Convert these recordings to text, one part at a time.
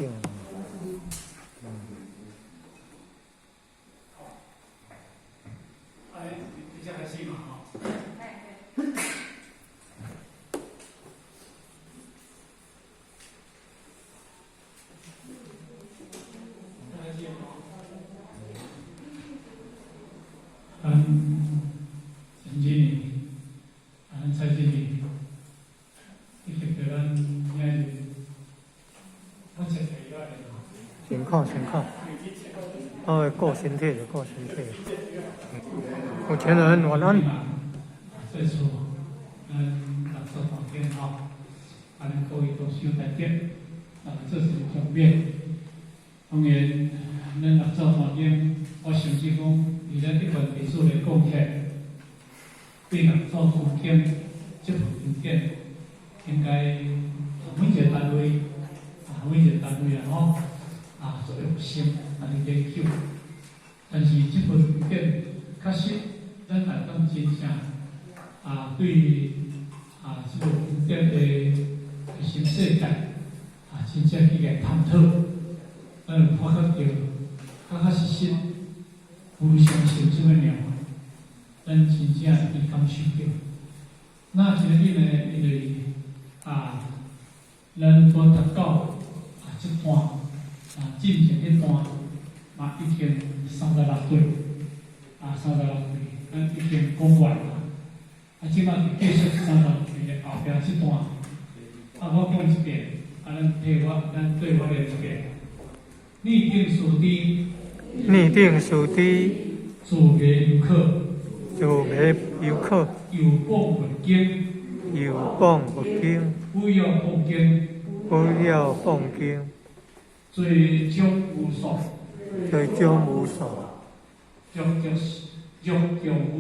緊。哎，直接開始嘛吼。咱陳經理，啊，咱蔡經理，以及著咱遐個，我切題了。辛苦辛苦，哦，顧身體就顧身體。有錢人晚安。這次咱六祖壇經吼，啊，咱各位都修大德，啊，這是方便。當然，咱六祖壇經，我相信講，佇咱這份歷史來講起來，對六祖壇經這部經典，應該每一個單位，啊，每一個單位啊吼，啊，做用心來研究。但是這部經典確實，咱來當真正啊，對啊，這部經典的新世界啊，真正去來探討，咱有發覺著，確確實實無相信這物爾，咱真正去感受著。那今日呢，因為啊，咱拄讀到啊這段啊，進前這段嘛已經36對，啊，三十六對，咱已經講完啦。啊，這擺繼續三十六對的後壁這段，啊，我講一遍，啊，咱替我，咱對我念一遍。內定師知，內定師知，自迷猶可，自迷猶可，猶謗佛經，猶謗佛經，不要謗經，不要謗經，最終無數，最終無數，若若若若無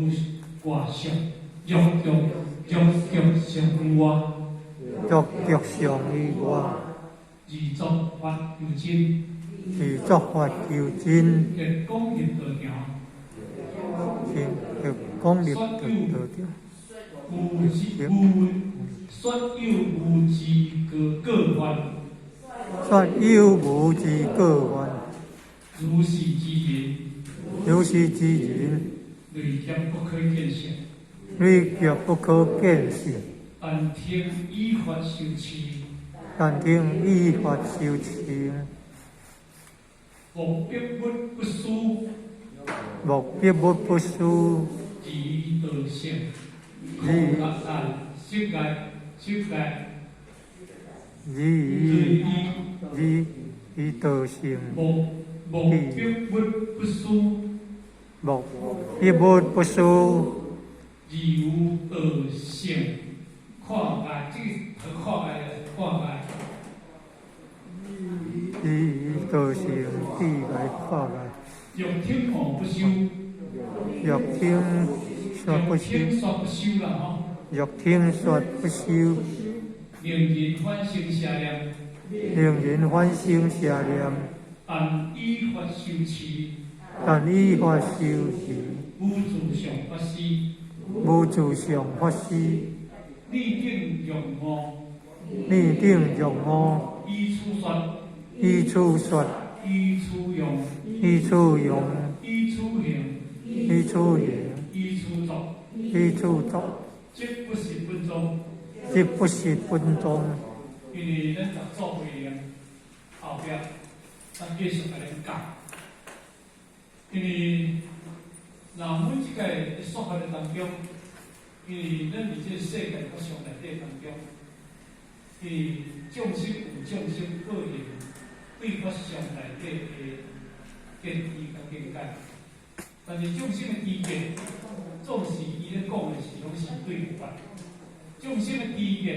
外相，若若若若相於外，若若相於外，而作法求真，而作法求真，欲講入道場，欲講入道場，無知無說有無知過過患，說有無知過患，如是之人，如是之人，累劫不可見性，累劫不可見性。但聽以法修持，但聽以法修持，莫逼物不思，莫逼物不思，而道成，空啊色界色界，而而而道成，莫莫逼物不思，莫逼物不思，而有道成。看界，這個看界，看界。而道成，智界看界。欲聽悟不修，欲聽說不修，說不修啦吼。欲聽說不修，令人反生邪念，令人反生邪念。但以法修持，但以法修持，無自上法師，無自上法師。內定用悟，內定用悟，以此說，以此說，以此用，以此用，以此行，以此行，以此作，以此作，這不是本宗，這不是本宗。因為咱六祖慧能後壁，咱繼續共恁講。因為若每一個說法的當中，因為咱佇這個世界佛像內底當中，因為眾生有眾生個人對法相內底的見地佮見解，但是眾生的知見，總是伊咧講的是攏是對法。眾生的知見，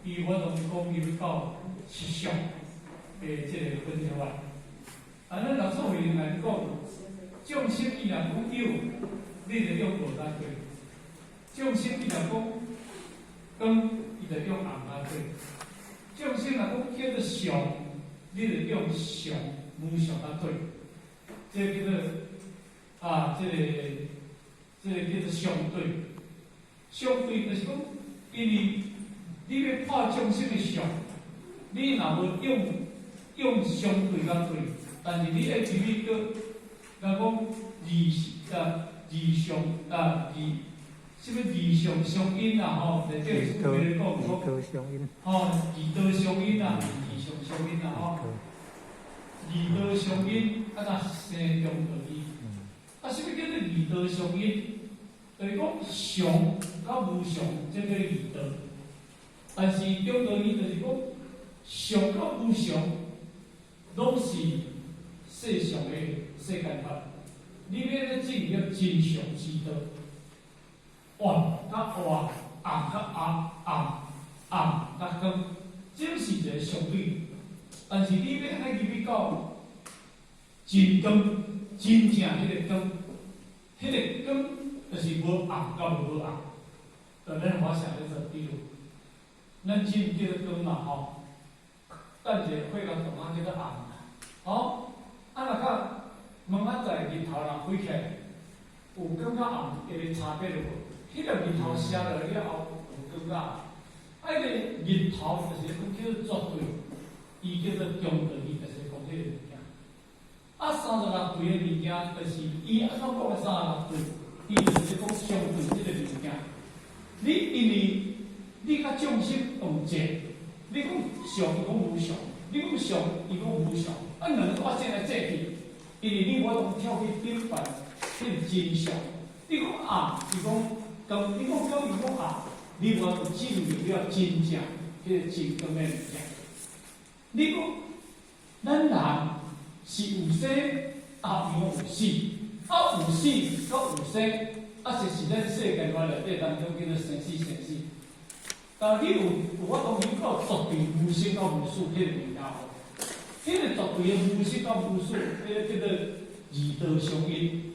伊無法度講入到實相的這個分析法。啊，咱六祖慧能來講，眾生伊若講有，你就用無來對；眾生伊若講光，伊就用紅來對；眾生若講叫做相，你就用相無相來對。這個叫做啊，這個叫做相對。相對就是講，因為你欲破眾生的相，你若無用用相對佮對，但是你愛入去閣，若講二啊二相啊二，啥物二相相應啊吼，內底有咧講講，吼二道相應啊，二相相應啊吼，二道相應啊若生中道義，啊啥物叫做二道相應？就是講常佮無常，這叫二道。但是中道義就是講常佮無常，攏是世上的世間法。你欲咧進入真常之道，活佮活，暗佮暗，暗暗佮光，這是一個相對。但是你欲按呢入去到真光，真正彼個光，彼個光就是無暗佮無暗。就咱我想咧做比喻，咱進叫做光嘛吼，等一下火較動啊叫做暗，吼，啊若較明仔載日頭若開起來，有光佮暗會差別無？彼個日頭射落了後有光佮暗，啊，彼個日頭就是講叫做絕對，伊叫做中道，伊就是講彼個物件。啊，三十六對的物件，就是伊按怎講的三十六對，伊就是講相對這個物件。你因為你佮眾生同濟，你講常，伊講無常；你講常，伊講無常。啊，兩個發生來濟去，因為你無法度跳去頂懸彼個真相。你講暗，伊講光；你講光，伊講暗。你無法度進入了真正彼個真光的物件。你講咱人是有生，啊，伊講有死，啊有死閣有生，啊這是咱世間法內底當中叫做生死生死。但你有法度去到絕對無生佮無死彼個物件無？彼個絕對的無生佮無死，彼個叫做二道相應，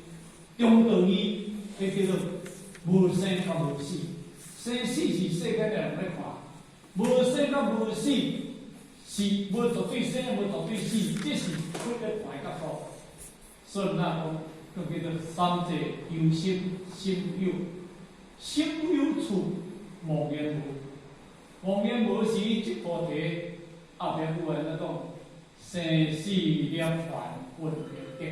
中道義，彼叫做無生佮無死。生死是世間的人咧看，無生佮無死是無絕對生，無絕對死，這是佢咧看的角度。所以咱講，閣叫做三界由心心有，心有處妄言無，妄言無時，這菩提後壁有按怎講？生死涅槃分別得，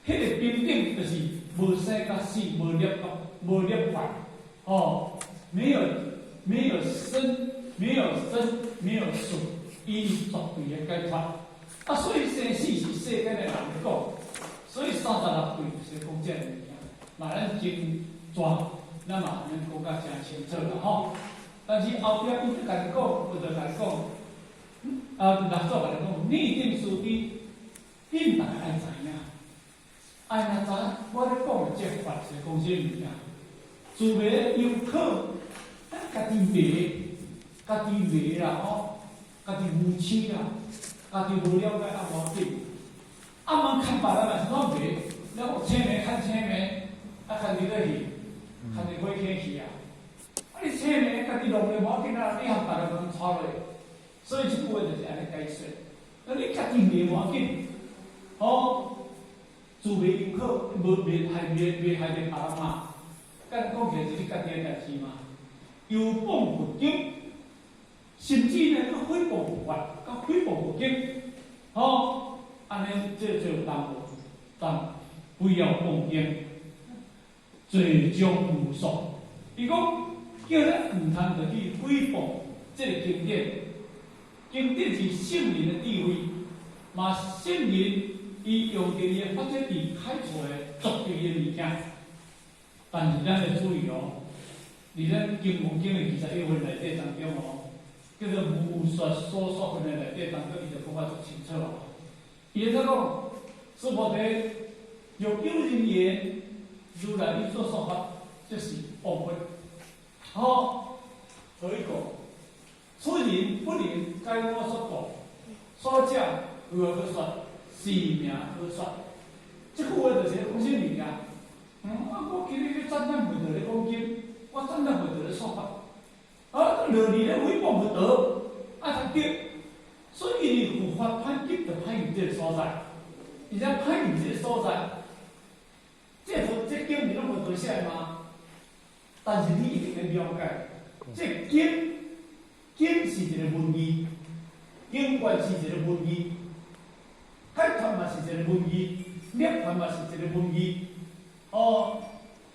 彼個平等就是無生佮死，無涅槃，無涅槃，哦，沒有生，沒有生，沒有死，伊是絕對的解脫。啊，所以生死是世間的人講，所以三十六對就是講這个物件。嘛，咱真轉，咱嘛免講甲誠清楚啦吼。但是後壁伊閣共你講，有就共你講，啊，六祖共你講，內定師弟，恁逐家愛知影，愛若知我咧講的這法是講啥物件？自袂有可，咱家己迷，家己迷啦吼，家己無痴啦，家己無了解啊無要緊。啊，問看別人嘛是怎迷？你講青梅看青梅，啊，牽佇佗去？牽佇火坑去啊！啊，你青梅家己弄咧無要緊啊，你和別人攏吵落，所以這句話就是按呢解說。那你家己迷無要緊，吼，自袂有可，無袂害袂袂害著別人嘛。咱講起來是你家己的代誌嘛。又謗佛經，甚至呢，閣誹謗佛法，閣誹謗佛經，吼，按呢這就當無當不要謗經，罪將無數。伊講叫咱毋通著去誹謗這個經典，經典是聖人的智慧，嘛聖人伊用著伊的法則智開出的絕對的物件。但是咱要注意哦，佇咱金剛經的21分內底當中哦，叫做無說所說分的內底當中，伊就講甲足清楚哦。伊咧講，須菩提，若有人言，如來一所說法，這是謗佛。好，何以故？此人不能解我所講，所講如何說？是名何說？這句話就是講啥物件？啊，我今日咧讚歎佛陀咧講經，我讚歎佛陀咧說法，啊，落嚟咧誹謗佛陀，啊，才對。所以佛法歹入就歹入這個所在，而且歹入這個所在，這佛這經是攏佛陀寫的嗎？但是你一定要了解，這經經是一個文字，經原是一個文字，一个文字，涅槃嘛是一个文字，哦，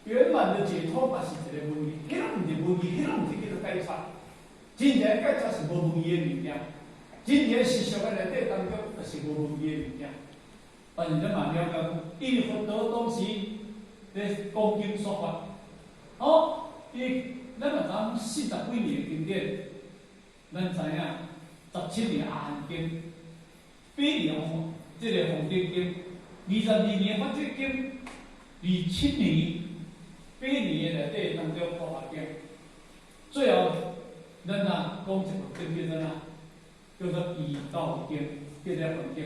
圓滿的解脫嘛是一個文字，彼攏毋是文字，彼攏毋是叫做解脫。真正解脫是無文字的物件，真正世俗的內底當中，就是無文字的物件。但是咱嘛了解講，因為佛陀當時咧講經說法，哦，伊咱嘛知40幾年的經典，咱知影17年阿含經，8年這個黃頂經，22年法界經，27年8年的內底當中普華經，最後咱啊講一部經叫做啥？叫做醫道經，叫做佛經。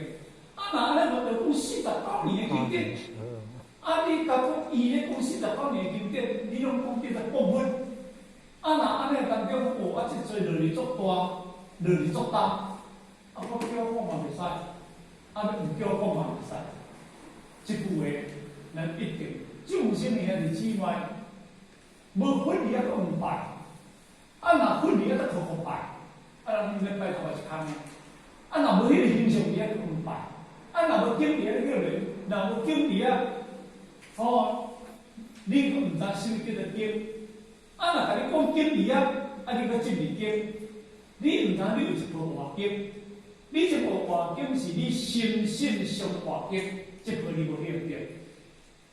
啊，若按呢佛陀講49年的經典，啊，你共講伊咧講49年的經典，你攏講叫做講佛。啊，若按呢當中，哦，啊，這濟落去足大，落去足重，啊，我叫講嘛袂使，啊，你毋叫講嘛袂使。這句話，咱一定眾生兄弟姊妹，無佛你抑閣毋拜，啊，若佛你抑閣磕磕拜，啊，人咧拜頭也是空的。啊，若無彼個形象，伊抑閣毋拜。啊，若無經佇遐叫咧，若無經佇遐，哦，你閣毋知啥物叫做經。啊，若共你講經佇遐，啊，你閣執著經，你毋知你有一部活經，你這部活經是你心心相活經，這部你無用著。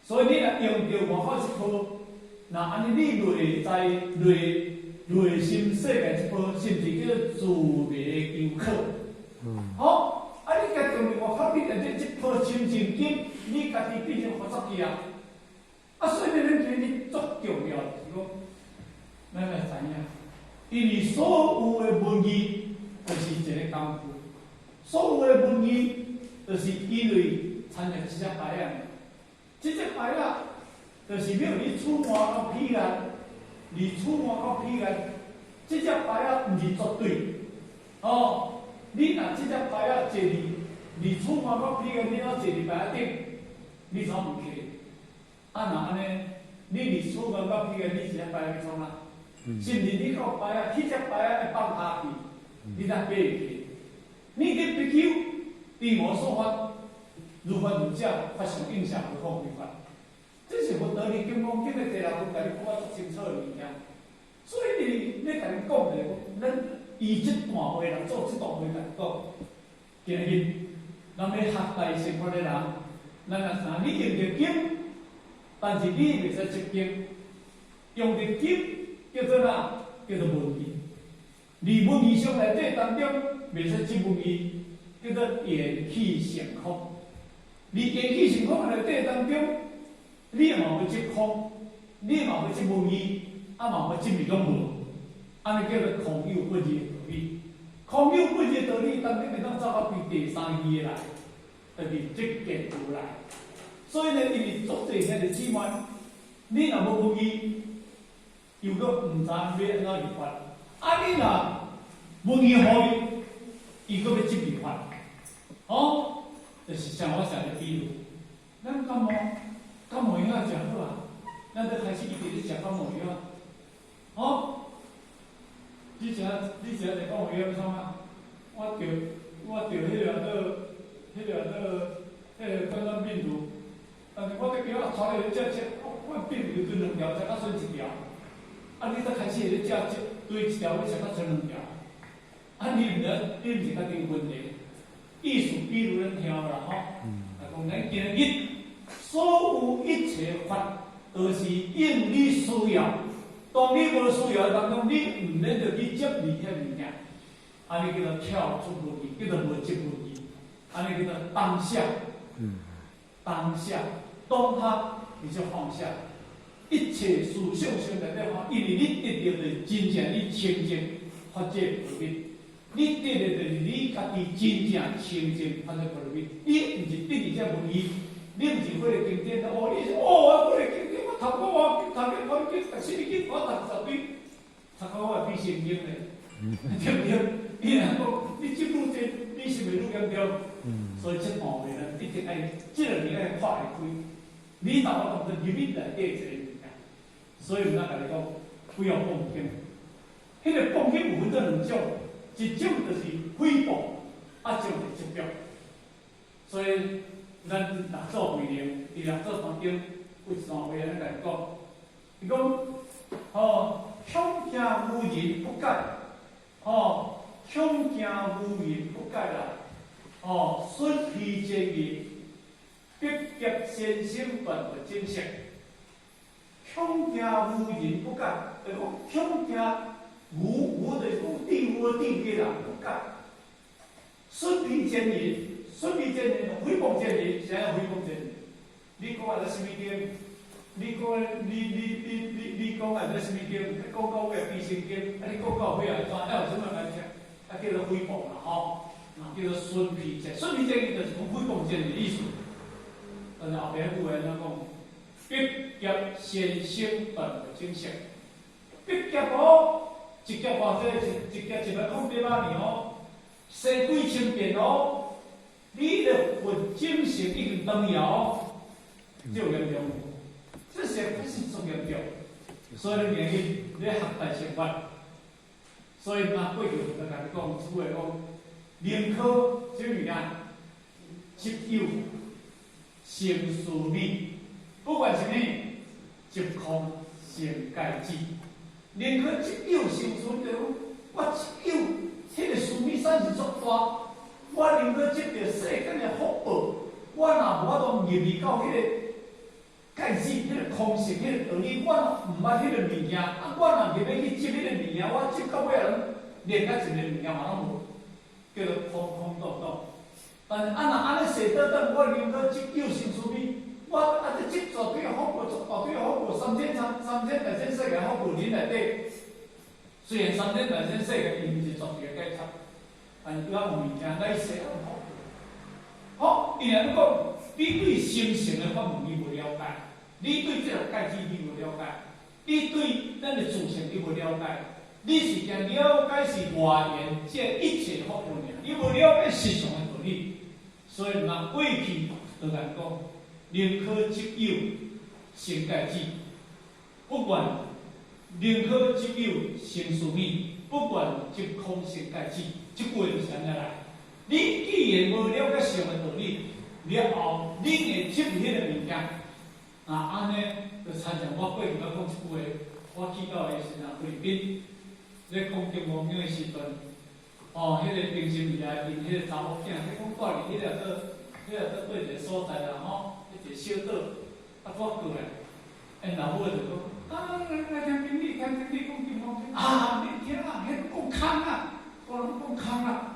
所以你若用著外口這部，若按呢你內在內內心世界這部，是毋是叫做自迷求考？好。啊！你家用佇外口，你這部清淨經，你家己變成佛祖去啊！啊，所以咱今日足重要，是講，咱來知影，因為所有的文字就是一個工具，所有的文字就是因為參像這隻牌仔，這隻牌仔就是要離此岸到彼岸，離此岸到彼岸，這隻牌仔毋是絕對，哦。你若這隻牌仔坐佇離此岸到彼岸，你若坐佇牌仔頂，你怎毋去？啊，若按呢，你離此岸到彼岸，你這隻牌仔欲創啥？是毋是你到牌仔，彼隻牌仔會放下去，你才爬會去？你佇比丘，佇無所法，如法如教，法相應相，何況非法？這是佛陀佇金剛經的第六部，共你講啊足清楚的物件。所以你咧共你講的，咱以這段話來做這段話來講，今日咱欲學大乘法的人，咱若啥你用著經，但是你袂使執經，用著經叫做啥？叫做文字。佇文字上內底當中，袂使執文字，叫做緣起性空。佇緣起性空內底當中，你嘛欲執空，你嘛欲執文字，啊嘛欲執物攏無，按呢叫做空有不二的道理。空有不二的道理，當你會當走到對第三義的來，就是這見道來。所以呢，因為足濟兄弟姊妹，你若無文字，又閣毋知欲按怎入法。啊，你若文字予伊，伊閣欲執入法。哦，就是像我上個比喻，咱感冒，感冒藥食好啊，咱就開始一直咧食感冒藥。哦，你食一感冒藥欲創啥？我著彼個冠狀病毒，但是我閣叫我帶你去食食，我變就對兩條，食到剩一條。啊，你才開始咧食，對一條欲食到剩兩條。啊，你毋知，你毋是家己有問題。意思比如咱聽啦吼，啊講咱今日所有一切法都是應你需要。當你無需要當中，你毋免著去執著彼物件，按呢叫做跳出問題，叫做無執問題，按呢叫做當下，當下當下你就放下一切思想上內底吼，因為你得著的真正你清淨法界菩提，你得著就是你家己真正清淨法界菩提，你毋是得佇這文字，你毋是彼個經典哦，你是哦，我彼個經典我讀過，我讀我讀讀啥物經，我讀十堆，讀到我會變神經咧，對毋對？你若講你執愈濟，你是毋是愈嚴重？所以這段話呢，一定愛，這個物愛看會開。你若我當做入去內底一個物件，所以毋通共你講，不要謗經。彼個謗經有分做兩種，一種就是誹謗，啊，一種就是執著。所以咱六祖慧能佇六祖壇經有一段話按呢共伊講，伊講吼，恐驚無人不解，吼，恐驚無人不解啦，吼，損彼前人，逼劫先生斷佛種性。恐驚無人不解，就講恐驚無無就是講地無地的人不解。損彼前人，損彼前人，誹謗前人，啥叫誹謗前人？你講啊，這啥物經？你講你你你你你講啊，這啥物經？講到尾變成經，啊你講到尾啊，怎還有啥物來聽？啊叫做誹謗啦吼，啊叫做損彼前，損彼前人就是講誹謗前人的意思。但是後壁句話按怎講？逼劫先生斷佛種性，逼劫哦，一劫偌濟，一一劫1,08萬年哦，生幾千遍哦，你的佛種性已經動搖哦，這有嚴重無？這是這是足嚴重，所以你明日咧學大乘法，所以嘛過去就共你講，主話講，寧可啥物件，執有成事理，不管啥物，執空成芥子。寧可執有成事理，就是講我執有彼個事理產是足大，我寧可執著世間的福報，我若無法度入去到彼個芥子、彼個空性、彼個道理，我若毋捌彼個物件，啊，我若入欲去執彼個物件，我執到尾仔攏連甲一个物件嘛攏無，叫做空空洞洞。但是啊，若按呢踅倒轉，我寧可執有成事理，我啊這執絕對福報，絕大對福報，三千三三千大千世界福報恁內底，雖然三千大千世界伊毋是絕對的解脫，但是拄仔有物件來踅有福報。好，伊若欲講，你對生成的法門你無了解，你對這個芥子你無了解，你對咱的自性你無了解，你是驚了解是外緣這一切福報爾，你無了解實相的道理。所以若過去就共講，寧可執有成芥子，不管寧可執有成事理，不管執空成芥子，這句話就是按呢來。你既然無了解相的道理，了後你會執彼个物件，啊，按呢就親像我過去捌講一句話，我去到的時陣，菲律賓咧講金剛經的時陣，哦，彼个平心而來，𪜶彼个查某囝，彼講住佇彼个做，彼个做佗一个所在啦吼，彼一個小島，啊，拄過來，𪜶老母就講，啊，來來聽經理，聽經理講金剛經，啊，免聽啦，彼講空啊，我攏講空啦。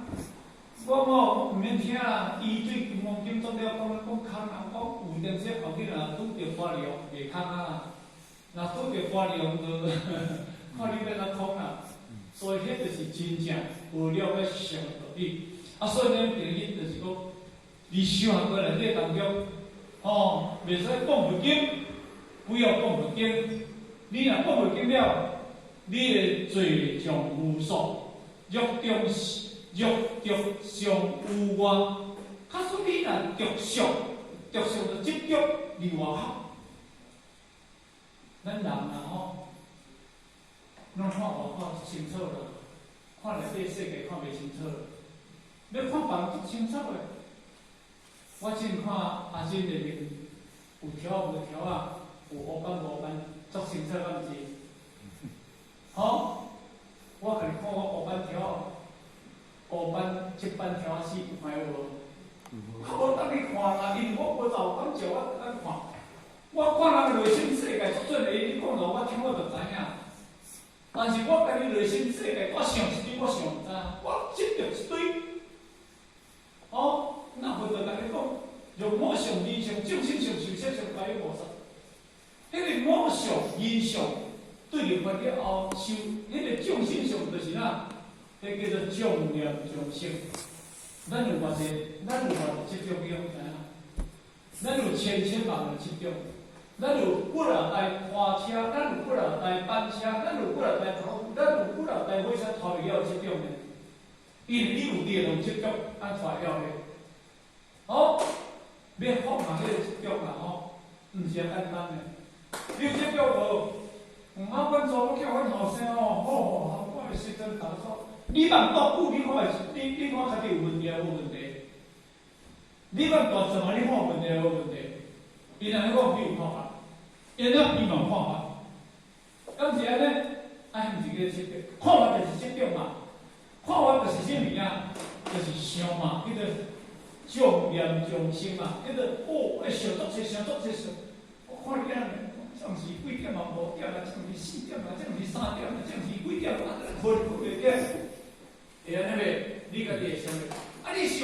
我哦，毋免聽啦，伊對金剛經總了講咧講空啊，講有當時後日若拄著花龍袂空啊，若拄著花龍就看你欲按怎空啦。所以彼就是真正無了解相的道理。啊，所以咱第一就是講，佇修行過內底當中，吼，袂使講佛經，不要講佛經。你若講佛經了，你會罪障無數，若中若著相於外，假使你若著相，著相就執著佇外口。咱人啊吼，攏看外口足清楚啦，看內底世界看袂清楚。欲看別人足清楚的，我正看阿珍的面有條無條仔，有烏斑無斑，足清楚敢毋是？吼，我共你看我烏斑條仔，烏斑這斑條仔死有看有無？我無當你看啦，因為我無就感照我當看。我看人內心世界足準的，你講落我聽我就知影。但是我家己內心世界，我想一堆，我想毋知，我執著一堆。哦，那佛就共你講，用我相、人相、眾生相、壽者相、皆有菩薩。彼个我相、人相，對入法了後，修彼个眾生相就是啥？彼叫做眾念眾生。咱有偌濟，咱有偌濟執著，你攏知影？咱有千千萬萬執著。咱有幾若台拖車，咱有幾若台板車，咱有幾若台拖，咱有幾若台火車拖袂了執著呢？因為你有電動執著，按拖會了的。好，欲放下彼個執著啦吼，毋是遐簡單的。你有執著無？毋啊，阮查某囝，阮後生哦，好好，我的時陣當初，你茫多久？你看會，你你看家己有問題抑無問題？你捌大什麼？你看問題無問題？伊若講伊有看法，伊那伊嘛有看法，敢是按呢？啊，毋是叫做執著，看法就是執著嘛。看法就是啥物件？就是想嘛，叫做眾念眾生嘛，叫做哦，愛想足濟，想足濟想。我看你按呢，這毋是幾點啊？5點啊？這毋是4點啊？這毋是3點啊？這毋是幾點啊？睏睏袂起，會按呢袂？你家己會想袂？啊，你想，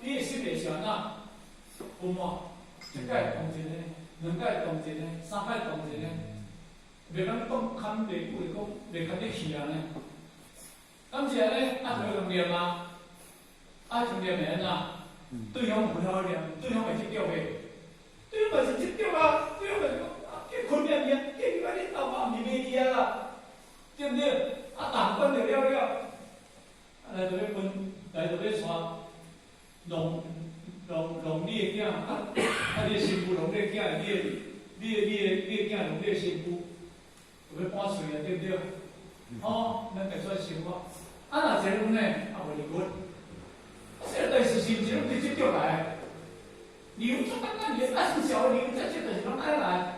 你的心會想哪？有無？一擺動一個，兩擺動一個，三擺動一個，袂當講堪袂久的講，袂堪得去啊呢？敢是按呢？啊，就用念啊，啊，用念會按怎？對方有曉念，對方會執著袂？對方嘛是執著啊，對方嘛是講啊，叫睏念念，叫你講你豆媽毋是袂離啊啦，對毋對？啊，逐項管著了了，啊來就欲分，來就欲帶，弄弄弄你的囝，啊啊，你的新婦弄你的囝，你的你的你的你的囝弄你的新婦，就欲搬喙啊，對毋對？吼，咱家出來生活，啊，若結婚呢，啊無離婚，這個代誌是毋是攏是執著來？理由足簡單個，啊，算小的理由，這這就是攏愛來。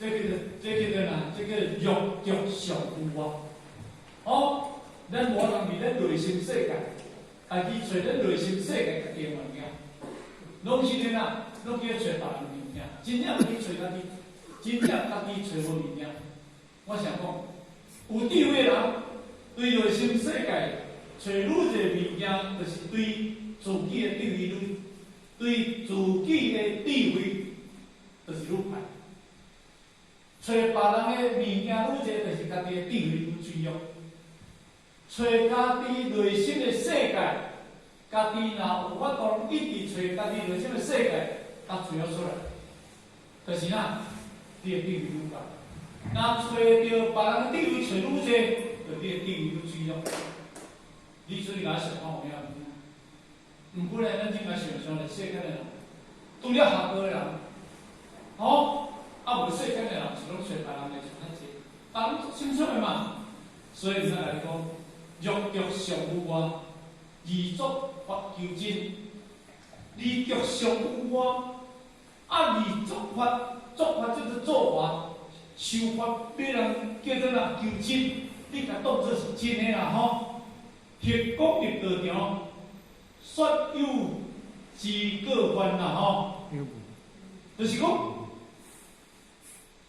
這叫做這叫做哪？這叫欲著相有啊！哦，咱無通佇咱內心世界，家己揣咱內心世界家己的物件，攏是咧哪？攏去揣別人物件，真正去揣家己，真正家己揣無物件。我想講，有智慧人對內心世界揣愈濟物件，就是對自己的智慧愈，對自己的智慧就是愈歹。揣別人的物件愈濟，就是家己的智慧愈脆弱。揣家己內心的世界，家己若有法度一直揣家己內心的世界，甲揣了出來，就是哪，你的智慧愈懸。若揣著別人的智慧揣愈濟，就你的智慧愈脆弱。你出去共我想看有影毋知？毋過呢，咱應該想象咧，世間的人，除了學過的人，吼，啊無世間的人是攏揣別人的上較濟，別人足清楚的嘛。所以咱來講，欲著相有外，二作法求真。二著相有外，啊二作法，作法就是做法，修法，欲人叫做哪求真，你共當做是真的啦吼。學講入道場，說有之過患啦吼，就是講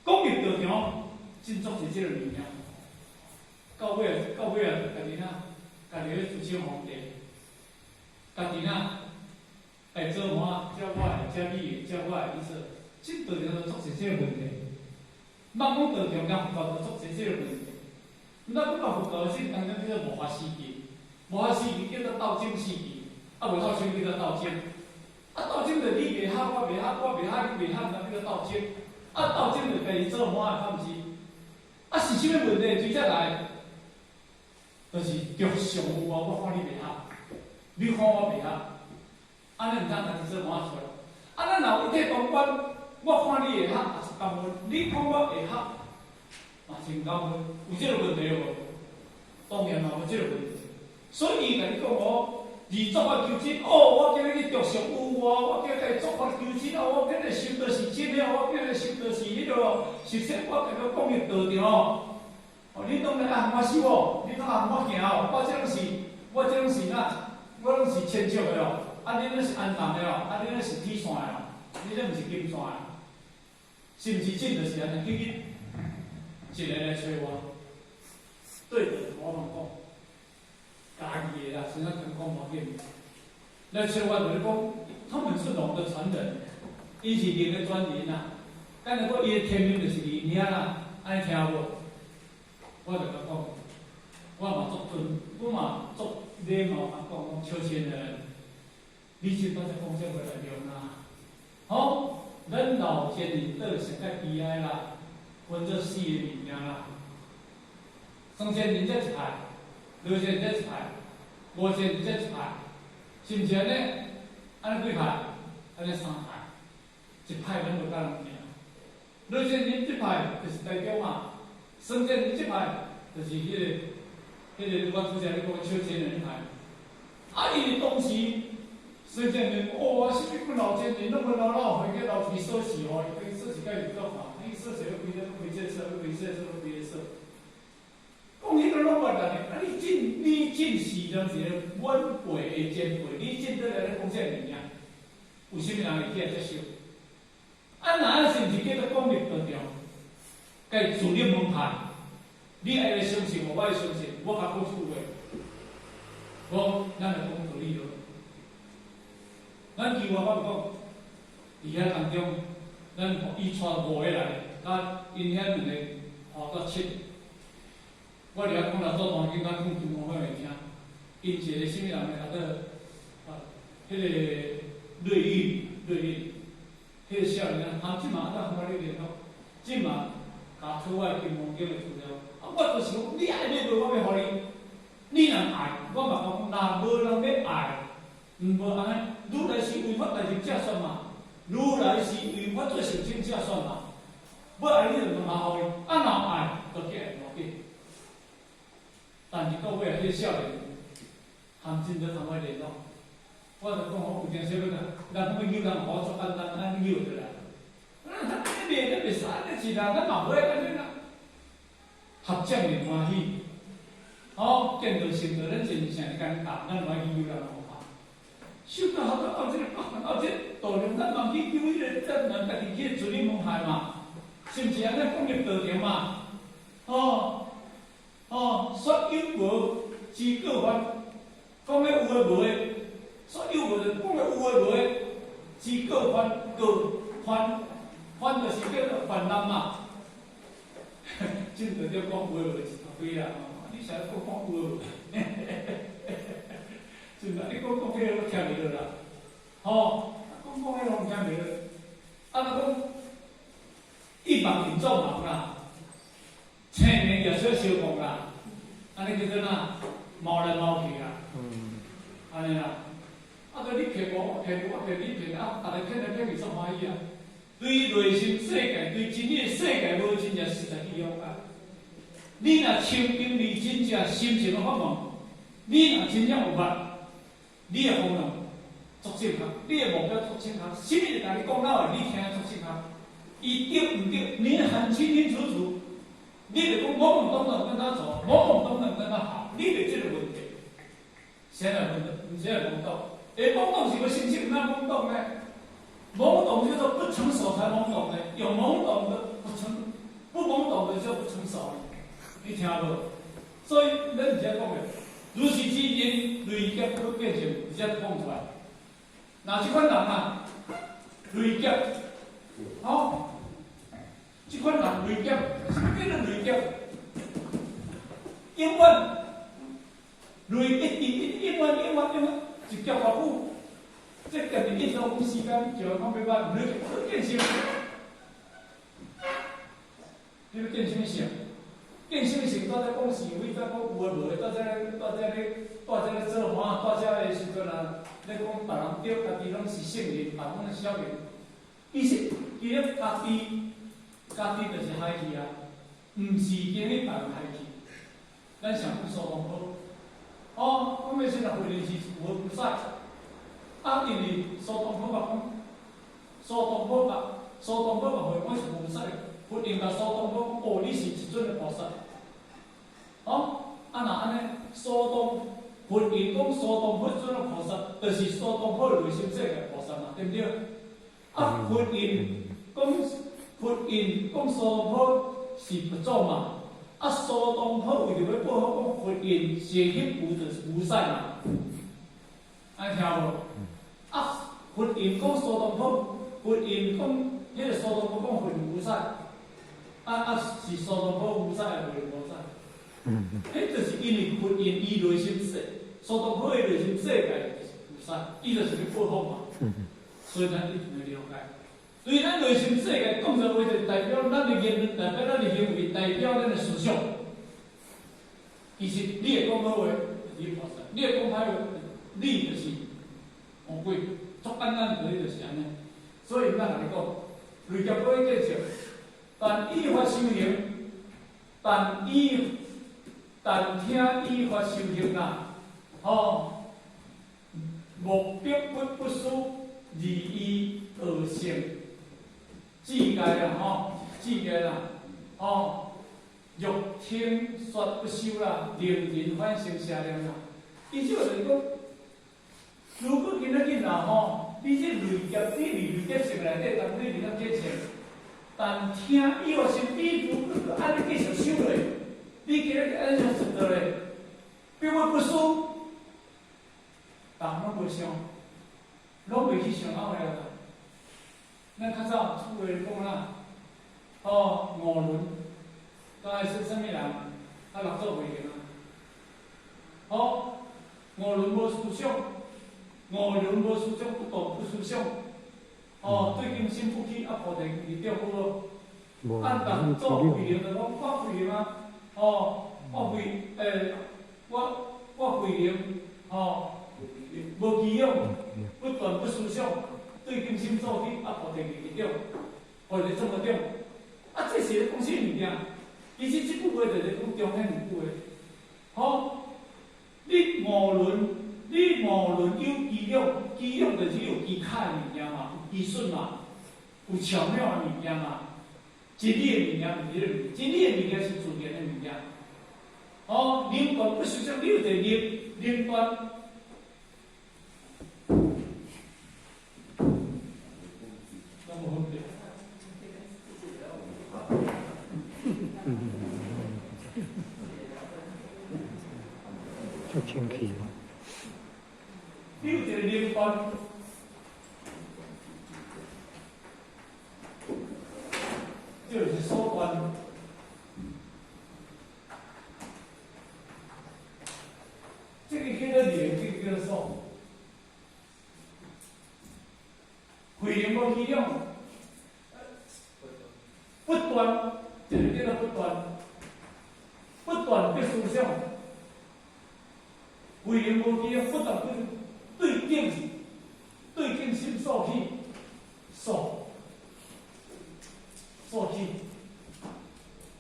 講入道場，真足濟這個物件。到尾到尾啊，家己哪，家己咧自稱皇帝，家己哪來做我，照我的，照你的，照我的意思，這道場就足濟這個問題。莫講道場佮佛教就足濟這個問題。咱講到佛教是當中叫做末法時期，末法時期叫做鬥爭時期，啊無鬥爭叫做鬥爭。啊鬥爭就你袂合，我袂合，我袂合，你袂合，那叫做鬥爭。啊鬥爭就家己做滿的，敢毋是？啊是啥物問題？追才來，就是著相有啊！我看你袂合，你看我袂合，按呢毋通家己做滿出來。啊，咱若有一體同觀，我看你會合，也是感恩；你看我會合，嘛真感恩。有這個問題無？當然嘛無這個問題。所以伊共你講哦，二作法求真，哦，我今日去著相有我，我今日作法求真哦，我今日修道是真的，我今日修道是彼個，實際我共你講入道場哦，你當然愛予我修哦，你攏愛予我行哦，我這攏是，我這攏是哪？我攏是千尺的哦，啊，你那是安南的哦，啊，你那是鐵線的哦，你這毋是金線的，是毋是真？就是按呢，去去一個來揣我，對的，我嘛講，家己的啦，先生講無要緊。來揣我就是講，他們是龍的傳人，伊是龍的傳人啊。敢若講伊的天命就是佇遐啦，按呢聽無？我就共講，我嘛足尊，我嘛足禮貌共講講，小仙人，你這擺才講這話來用啊？好，咱老仙人倒上較悲哀啦，分做四個物件啦。雙仙人這一派，二仙人這一派，五仙人這一派，是毋是按呢？按呢幾派？按呢三派，一派咱就甲人行。二仙人這派就是台中嘛，雙仙人這派就是彼個、彼個我拄才咧講小仙人彼派。啊，伊當時所以这人哦，啊，啥物阮老前人拢阮老老岁去留一支锁匙予伊，锁匙佮伊作看，伊锁匙欲开咧，开这锁，开这锁，开这锁。讲彼个拢无力的，啊！你进是当一个晚辈的前辈，你进倒来咧讲这物件，有啥物人会起来接受？啊，若是毋是叫做讲入道场，共伊自立门派，你爱来相信我，我爱相信，我较讲句话，讲咱来讲道理咯。咱求我讲，伫遐当中，咱伊带五个来，佮𪜶遐两个活到七个。我伫遐讲六祖坛经，讲中国话会听。𪜶一个啥物人呢？叫做啊，彼个瑞玉，瑞玉，彼个少年啊，他这马咱看你联络，这马共出我金刚经的资料。啊，我就是讲，你爱买无，我欲予你。你若爱，我嘛讲，若无人欲爱，毋无按呢。如來是為法大入者說嘛，如來是為法做成正者說嘛。欲愛你就嘛予伊，啊若愛，就去愛無緊。但是到尾啊，彼個少年含真多同我聯絡，我就講好有陣時欲人講欲救人，我足簡單，按呢救就來。啊，你袂你袂使，你是啦，咱嘛無愛按呢啦。合掌便歡喜，哦，見道成道，咱真正簡單，咱無愛去救人方法。修到學到這個到這個道理，咱嘛去救彼個，咱咱家己去自立門派嘛，是毋是按呢講入道場嘛？哦。哦，說有無之過患，講咧有的無的，說有無就講咧有的無的，之過患過患，患就是叫做泛濫嘛。真著著講有的無的一大堆啦，你啥閣講有的無的？真的，你講講彼个我聽袂落啦，吼，講講彼个攏聽袂落。啊，若講一網引眾人啦。青年也小相共啦，按呢叫做哪？貓來貓去啦，按呢啦。啊，著你騙我，我騙你，我騙你騙啊，逐个騙來騙去足歡喜啊。對內心世界，對真理的世界無真正實在去了解。你若清淨離真正心情的法門，你若真正有捌，你的方向足正確，你的目標足正確，啥物會共你講老的，你聽足正確。伊對毋對？你很清清楚楚。你袂講懵懵懂懂跟他走，懵懵懂懂跟他好，你袂這個問題。誰來懵懂？誰來懵懂？欸，懵懂是個心性，哪懵懂呢？懵懂叫做不成熟才懵懂呢，有懵懂的不成，不懵懂的就不成熟。你聽無？所以咱而家講的，如是之因累劫去變成直接講出來。若這款人啊，累劫，吼。這款人累劫，啥物叫做累劫？永遠累一直一永遠永遠永遠一劫偌久，這劫是一種時間就講欲捌累劫變成，你欲變啥物性？變啥物性？蹛遮講是非，蹛講有的無的，蹛遮蹛遮咧，蹛遮咧做法，蹛遮的時陣啊，咧講別人對，家己攏是聖人，別人攏是小人。其實，其實家己。家己就是害去啊，毋是經去別人害去。咱想講蘇東坡，哦，講欲先來回是有菩薩，啊，因為蘇東坡嘛講，蘇東坡嘛，蘇東坡嘛回講是菩薩，佛應共蘇東坡講，哦，你是一尊的菩薩。哦，啊若按呢，蘇東佛應講蘇東坡尊的菩薩，就是蘇東坡內心世界菩薩嘛，對毋對？啊，佛應講。佛應講蘇東坡是佛祖嘛，啊蘇東坡為著欲報復講佛應是彼有就是菩薩嘛，按呢聽無？啊佛應講蘇東坡，佛應講彼個蘇東坡講佛菩薩，啊是蘇東坡菩薩抑是佛菩薩？彼就是因為佛應伊內心世，蘇東坡的內心世界就是菩薩，伊就是欲報復嘛，所以咱一定欲了解。對咱內心世界講這話，就代表咱的言論，代表咱的行為，代表咱的思想。其實你會講好話，就是菩薩；你會講歹話，你就是魔鬼。足簡單道理就是按呢。所以咱共你講，累劫過去建設，但依法修行，但聽依法修行啦，吼，目逼不不思，二意二性，智界啦吼，智界啦，吼，欲听说不修啦，令人反生邪念啦。伊这就是讲，如果今仔日啦吼，你這累劫，你累劫性內底，當你累劫性，但聽伊話是你如果按呢繼續修落，你今仔日按呢做落，逼我不思。人攏無想，攏袂去想後來啦。咱較早出話講啦，哦，五輪，剛才是啥物人？啊，六祖慧能啊。哦，五輪無思想，五輪無思想，不動不思想。哦，對境心不起，啊，菩提而得好無？啊，六祖慧能就講，我慧能啊，哦，我慧，我慧能，哦。無起用，不斷不思想，對境心所起，啊，菩提而得，或者這麼點，啊，這是咧講啥物件？其實這句話就是講中間一句話，吼，你五輪，你五輪有機用，機用就是有機巧的物件嘛，有技術嘛，有巧妙的物件嘛，真理的物件毋是這個，真理的物件是自然的物件。哦，能斷不思想，你有一個能，能斷。足清氣。你有一個能斷，這就是所斷。這個叫做能，這個叫做所。慧能無起用，不斷，這個叫做不斷，不斷的思想。慧能無起用，不斷對境，對境心所起，所所起。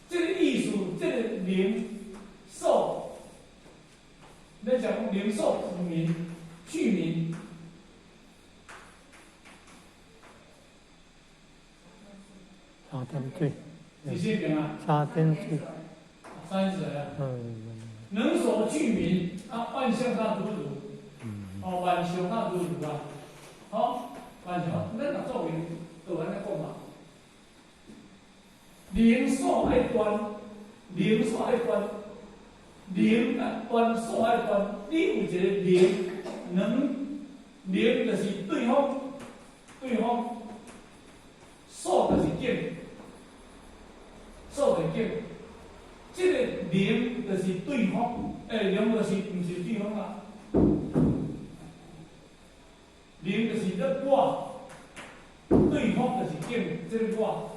這個意思，這個能所，咱講能所具名，具名。沙丁水。幾些點啊？沙丁水。三十啊。能所具名啊，萬象大如如，哦，萬象大如如啊，好，萬象，咱若做為就按呢講嘛。能所愛斷，能所愛斷，能啊斷所愛斷，你有一個能，能，能就是對方，對方，所就是境，所就是境。這個能就是對方，能就是毋是對方啦。能就是咧我，對方就是境，這個我。